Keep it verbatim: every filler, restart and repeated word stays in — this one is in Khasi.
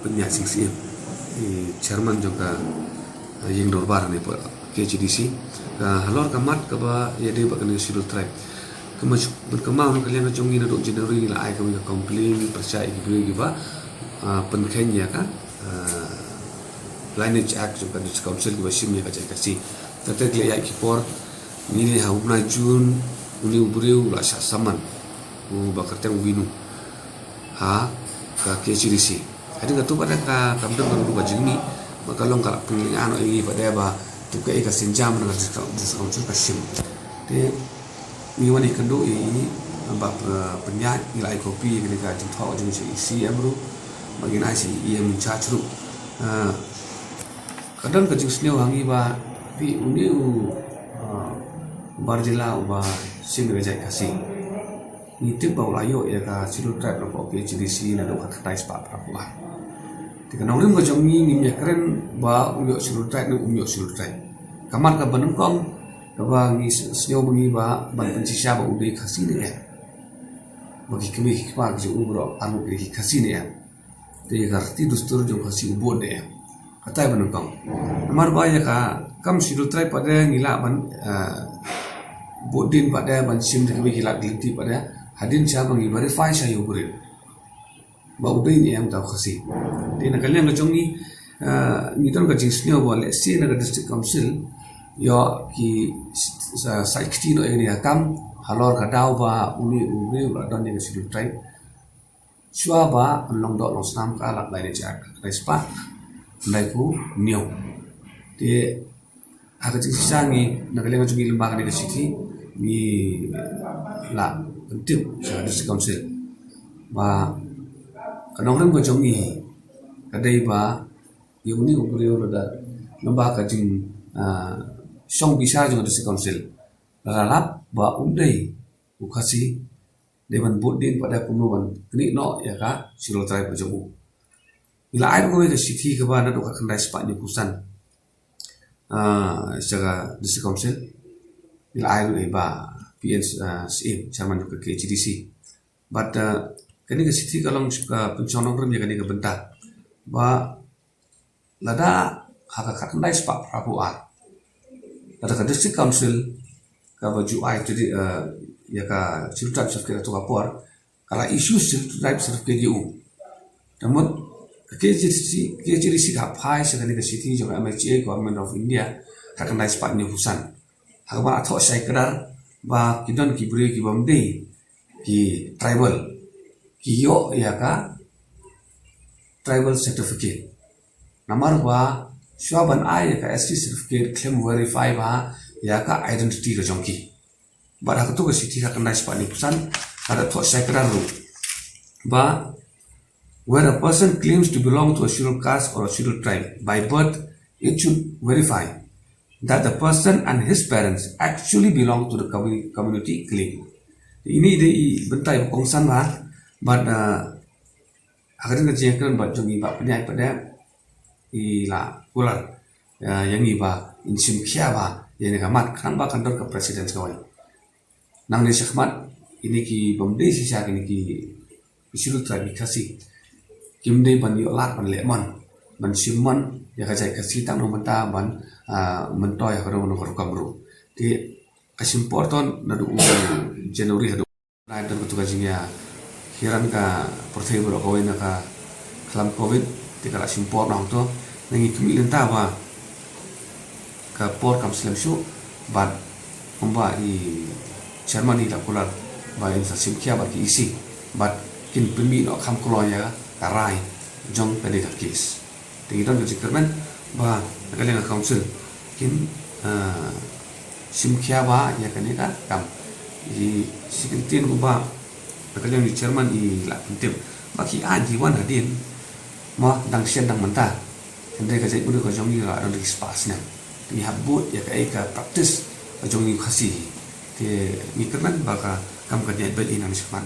Pynïaid Sing Syiem, i chairman jong ka, eh, ïing dorbar ne pdeng K H A D C, ka halor ka mat kaba ïadei bad kane ka Scheduled Tribe. Ka ma, ka ma, ka liang ka jong ngi naduh January ngi la ai kawei ka complaint pyrshah ïa ki briew kiba, ah, pynkheiñ ïa ka, ah, Lineage Act jong ka District Council kiba shim ïa ka jait Khasi. Kata ka la ïaid ki por, ngi ne ha u bnai June, une u briew u la shah saman, uba kyrteng u Winu, ha ka K H A D C. Hadien kata pat ka kam don ka ruh ka jingmih, ba ka long ka la pynlyngngoh ïa ngi pat ba tu kaei ka sienjam na ka District Council ka shim. Te ngi wan ïakynduh ïa i, ba, eh, pynïaid, ngi la ai copy ïa kane ka jingthoh jong i sha i C M ruh, ba ngin ai sha i E M in charge ruh. Eh, ka don ka jingsngew ha ngi ba phi une u, eh, bar jylla uba shim ïa ka jait Khasi, ngi tip ba u la ïoh ïa ka Scheduled Tribe na ka K H A D C naduh ka khatkhyndai spah phraphew ar. Te ka nongrim ka jong ngi, ngim ïakren ba u ïoh Scheduled Tribe ne um ïoh Scheduled Tribe. Ka mat kaba nyngkong kaba ngi s-, sngew ba ngi ba ban pynshisha ba u dei Khasi ne em, ba ki kmie ki kpa ki jong u baroh arngut ki dei ki Khasi ne em. Te ka riti dustur jong Khasi u bud ne em. Kata kaba nyngkong. Namar ba ïa ka kam Scheduled Tribe pat ngi lah ban, eh, bud dien pat ban shim da kaba ki lad ki lynti pat hadien sha ba ngi verify sha ïa u briew ba u dei ne em uta u Khasi. Te na ka liang ka jong ngi, eh, ngi don ka jingsngew ba lehse na ka District Council ïoh ki s-, sa, sa kti noh ïa kane ka kam halor ka daw ba une u briew u la don ïa ka Scheduled Tribe shuwa ba un long doh long snam ka lad Lineage Act, khyndai spah khyndai phew hynñiew. Te ha ka jingshisha ngi, na ka liang jong ngi lyngba kane ka shithi, ngi la pyntip sha ka District Council ba ka nongrim ka jong ngi ka dei ba ïa une u briew, lada lyngba ka jing, ah, shong bishar jong ka District Council, lada lap ba um dei u Khasi, dei ban bud dien pat kumno ban knieh noh ïa ka Scheduled Tribe ka jong u. Ngi la ai kawei ka shithi kaba naduh ka khyndai spah hynñiew phew san, ah, sha ka District Council. Ngi la ai ruh ïa i bah P N, ah, Syiem, chairman jong ka K H A D C. Bad, ah, kane ka shithi ka long ka pynshong nongrim ïa kane ka bynta ba lada ha ka khatkhyndai spah phraphew ar, lada ka District Council kaba ju ai tadi, eh, ïa ka Scheduled Tribe certificate ha kato ka por, ka la issue Scheduled Tribe certificate ïa u. Te mut ka K H A D C, K H A D C ka phai sha kane ka shithi jong ka M H A, Government of India, ha ka khyndai spah hynñiew phew san, ha kaba la thoh shai kdar ba ki don ki briew kiba ym dei ki tribal ki ïoh ïa ka tribal certificate. Namar ba shuwa ban ai ïa ka S T certificate khlem verify bha ïa ka identity ka jong ki. Bad ha kato ka shithi ha ka khyndai spah hynñiew phew san ka la thoh shai kdar ruh ba, where a person claims to belong to a scheduled caste or a scheduled tribe by birth, it should verify that the person and his parents actually belong to the communi-, community claimed. Ine i dei i bynta iba kongsan bha, bad, uh, ha ka dei ka jingkren bad jong i bah pynïaid pat, i la kular, uh, ïa ngi ba ngin shim khia bha ïa kane ka mat, khnang ba kan don ka precedent kawei. Nangne shakhmat, kine ki bym dei shisha kine ki Scheduled Tribe ki Khasi kim dei ban ïoh lad ban leh mon, ban shim mon ïa ka jait Khasi tang na ka bynta ban, ah, myntoi ha kano kano ka rukom ruh. Te ka shim por to naduh u January haduh nai don kato ka jingïahiar ka pyrthei baroh kawei na ka khlam covid, te ka la shim por na hangto, ngi khmih lynta ba ka por kam slem shuh, bad kumba i chairman i la kular ba in sa shim khia bad ki E C, bad kin pynmih noh kham kloi ïa ka rai jong kane ka case. Te ngi don ka jingkyrmen ba na ka liang ka council kin, ah, shim khia bha ïa kane ka kam. I shi kyntien kumba na ka liang i chairman i la pyntip ba ki ai di wan hadien, ma dang shen dang mynta. Hynrei ka jaitbynriew ka jong ngi la don da ki spah snem. Ngi hap bud ïa kaei ka practice ka jong ngi Khasi. Te ngi kyrmen ba ka kam kan ïaid beit nangne shakhmat.